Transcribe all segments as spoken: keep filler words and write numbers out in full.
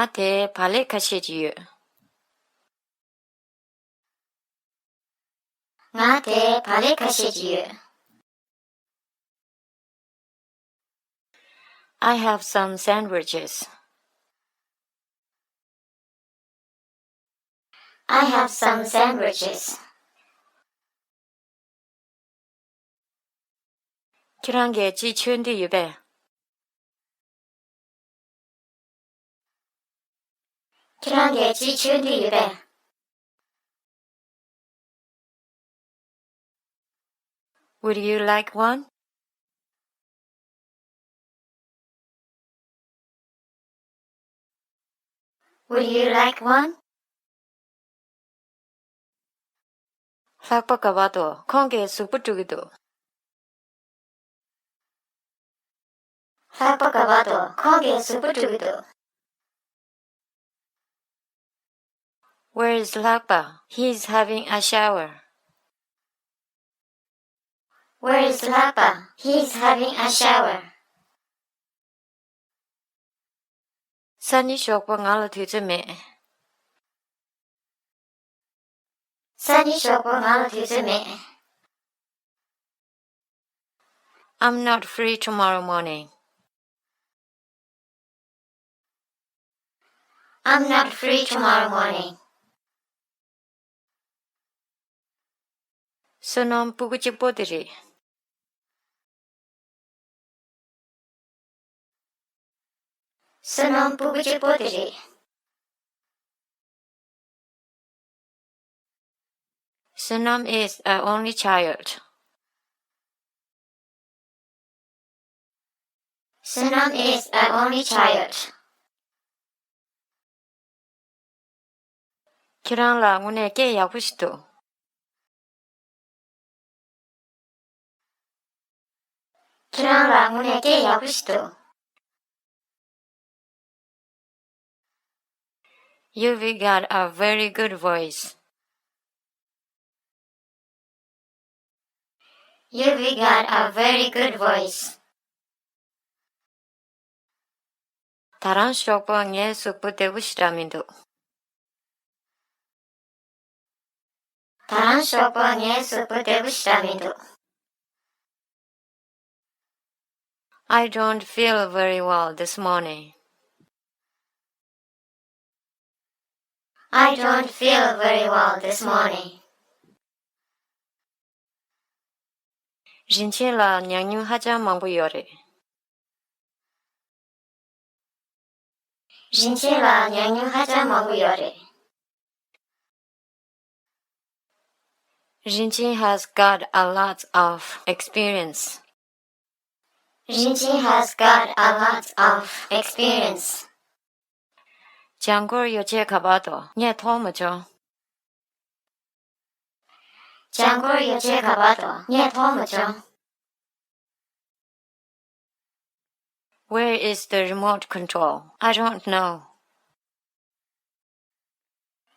ང་དེ་བག་ལེབ་ཁ་ཤས་ཅིག་ཡོད། ང་དེ་བག་ལེབ་ཁ་ཤས་ཅིག་ཡོད། I have some sandwiches. I have some sandwiches. ཁྱེད་རང་གིས་ཅི་མཆོད་འདོད་ཡོད་པས། ཁྱེད་རང་གིས་ཅི་མཆོད་འདོད་ཡོད་པས། Would you like one? Would you like one? ལྷགས་པ་ག་པར་འདུག་ཁོང་གིས་གཟུགས་པོ་བཀྲུ་གི་འདུག་ལྷགས་པ་ག་པར་འདུག་ཁོང་གིས་གཟུགས་པོ་བཀྲུ་གི་འདུག Where is ལྷགས་པ? He is having a shower. Where is ལྷགས་པ? He is having a shower. སང་ཉིན་ཞོགས་པ་ང་ལ་དུས་ཚོད་མེད། སང་ཉིན་ཞོགས་པ་ང་ལ་དུས་ཚོད་མེད། I'm not free tomorrow morning. I'm not free tomorrow morning. བསོད་ནམས་སྤུ་གུ་གཅིག་པོ་དེ་རེད། བསོད་ནམས་སྤུ་གུ་གཅིག་པོ་དེ་རེད། བསོད་ནམས is an only child. བསོད་ནམས is an only child. ཁྱེད་རང་ལ་དངོས་གནས་སྐད་ཡག་པོ་ཞིག་འདུག་ཁྱེད་རང་ལ་དངོས་གནས་སྐད་ཡག་པོ་ཞིག་འདུག You've got a very good voice. You've got a very good voice. ད་རང་ཞོགས་པ་ངའི་གཟུགས་པོ་བདེ་པོ་ཞིག་རག་མི་འདུག་ད་རང་ཞོགས་པ་ངའི་གཟུགས་པོ་བདེ་པོ་ཞིག་རག་མི་འདུག I don't feel very well this morning. I don't feel very well this morning. རིན་ཆེན་ལ་ཉམས་མྱོང་ཧ་ཅང་མང་པོ་ཡོད་རེད། རིན་ཆེན་ལ་ཉམས་མྱོང་ཧ་ཅང་མང་པོ་ཡོད་རེད། རིན་ཆེན has got a lot of experience. རིན་ཆེན has got a lot of experience. ལྗང་སྒོར་ཡོ་བྱད་ག་པར་འདུག་ངས་མཐོང་མ་བྱུང་། ལྗང་སྒོར་ཡོ་བྱད་ག་པར་འདུག་ངས་མཐོང་མ་བྱུང་། Where is the remote control? I don't know.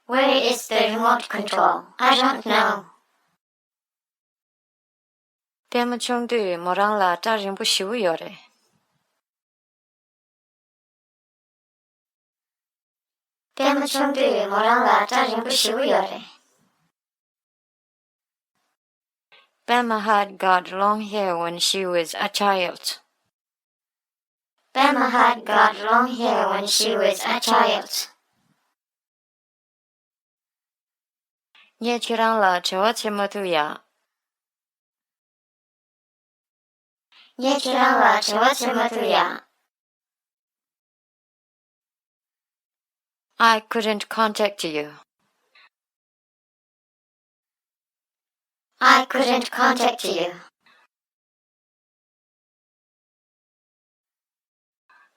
Where is the remote control? I don't know. པད་མ་ཆུང་དུས་མོ་རང་ལ་སྐྲ་རིང་པོ་ཞེ་པོ་ཡོད་རེད། པད་མ་ཆུང་དུས་མོ་རང་ལ་སྐྲ་རིང་པོ་ཞེ་པོ་ཡོད་རེད། Pema had got long hair when she was a child. Pema had got long hair when she was a child. ངས་ཁྱེད་རང་ལ་འབྲེལ་བ་བྱེད་མ་ཐུབ་ཡ། ངས་ཁྱེད་རང་ལ་འབྲེལ་བ་བྱེད་མ་ཐུབ་ཡ། I couldn't contact you. I couldn't contact you.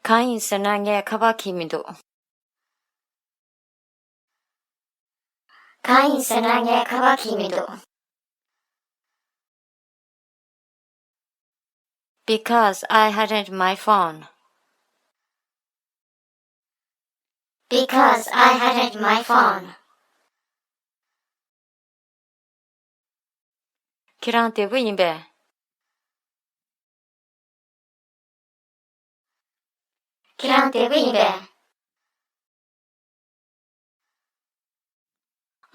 གང་ཡིན་ཟེར་ན་ངས་ཁ་པར་འཁྱེར་མི་འདུག་གང་ཡིན་ཟེར་ན་ངས་ཁ་པར་འཁྱེར་མི་འདུག Because I hadn't my phone. Because I hadn't my phone. ཁྱེད་རང་བདེ་པོ་ཡིན་པས། ཁྱེད་རང་བདེ་པོ་ཡིན་པས།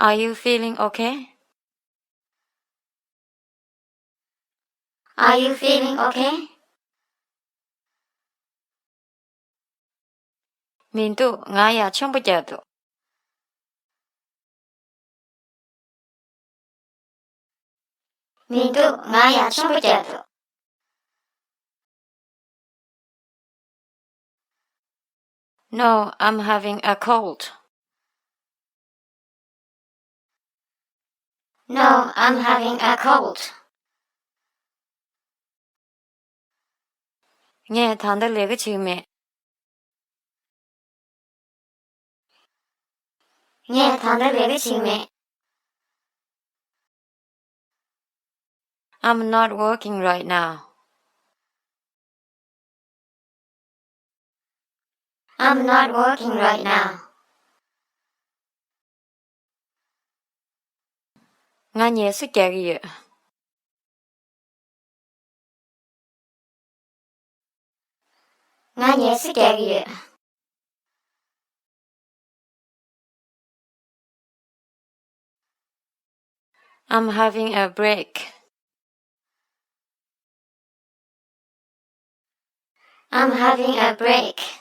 Are you feeling okay? Are you feeling okay? མི་འདུག་ང་ཡང་ཆེན་པོ་བརྒྱབ་འདུག་མི་འདུག་ང་ཡང་ཆེན་པོ་བརྒྱབ་འདུག No, I'm having a cold. No, I'm having a cold. ངས་ད་ལྟ་ལས་ཀ་བྱེད་ཀྱི་མེད། ངས་ད་ལྟ་ལས་ཀ་བྱེད་ཀྱི་མེད། I'm not working right now. I'm not working right now. ང་ངལ་གསོ་རྒྱག་གི་ཡོད། ང་ངལ་གསོ་རྒྱག་གི་ཡོད། I'm having a break. I'm having a break.